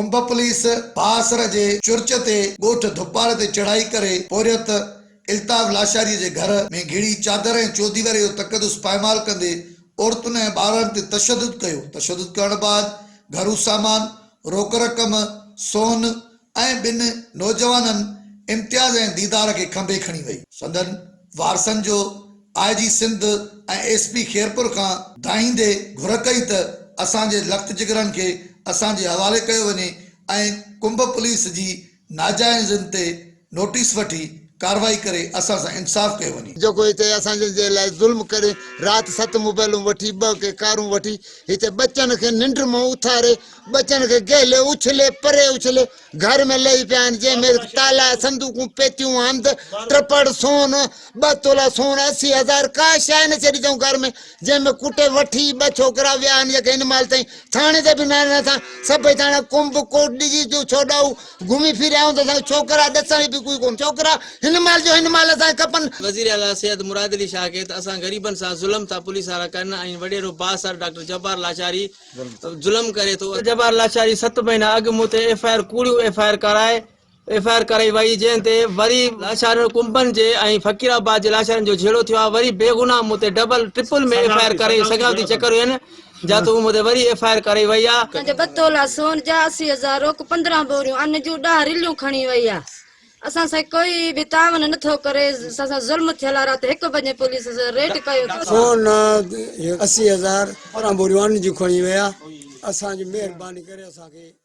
ڪنب police بااثر جي church تي ڳوٺ ڌپار تي چڙهائي ڪري پورهيت الطاف لاشاري جي گهر ۾ گهڙي چادر ۽ چوديواري جو تقدس پائمال ڪندي عورتن ۽ ٻارڙن تي تشدد ڪيو، تشدد ڪرڻ بعد گهرو سامان، روڪ رقم، سون ۽ ٻن نوجوانن امتياز ۽ ديدار کي کنڀي کڻي وئي. سندن وارثن جو I G Sindh ۽ S P Khairpur کان دانهيندي گهر ڪئي ته اسان جي لخت جگرن کي اسان جي حوالي ڪيو وڃي ۽ ڪنب پوليس جي ناجائزين تي نوٽيس وٺي ڪارروائي ڪري اسان سان انصاف ڪيو وڃي. جيڪو هتي اسان جي جي لاء ظلم ڪري رات ست موبائلون وٺي ٻه ڪي ڪارون وٺي هتي ٻچن کي ننڊ مان اٿاري ٻچن کي گهلي اڇلي پري اڇلي گهر ۾ لهي پيا آهن جنهن ۾ تالا صندوقون پيتيون هنڌ ٽپڙ سون ٻه تولا سون 80,000 ڪا شيء نه ڇڏي اٿئون گهر ۾ جنهن ۾ ڪٽي وٺي ٻه ڇوڪرا ويا آهن جيڪي هن مهل تائين ٿاڻي تي به نه آهن سڀئي ٿاڻا ڪنب ڪوٽ ڏجي جو ڇوڏائو گهمي ڦري آيون ته اسان کي ڇوڪرا ڏسڻ به ڪوئي ڪونه ڇوڪرا هن مهل جو هن مهل اسان کي کپن. وزير اعليٰ سيد مراد علي شاهه کي ته اسان غريبن سان ظلم ٿا پوليس وارا ڪن ۽ وڏيرو بااثر ڊاڪٽر جبار لاشاري ظلم ڪري ٿو. جبار لاشاري ست مهينا اڳ مون تي ايف I R ڪوڙيون ايف I R ڪرائي ايف I R ڪرائي وئي جنهن تي وري لاشارين ڪنبن جي ۽ فقير آباد جي لاشارين جو جهيڙو ٿيو آهي وري بيگناهه مون تي double triple ۾ F I R ڪرائي سگهان ٿي چڪر هين جا تون مون تي وري ايف I R ڪرائي وئي آ. اسان جا ٻه تولا سون جا 80,000 روڪ 15 ٻوريون ان جون ڏهه رليون کڻي وئي آ اسان سان ڪوئي به تعاون نٿو ڪري اسان سان ظلم ٿيل آ رات هڪ بجي پوليس ريڊ ڪيو. سون 80,000 15 ٻوريون ان جون کڻي ويا اسان جي مهرباني ڪري اسان کي.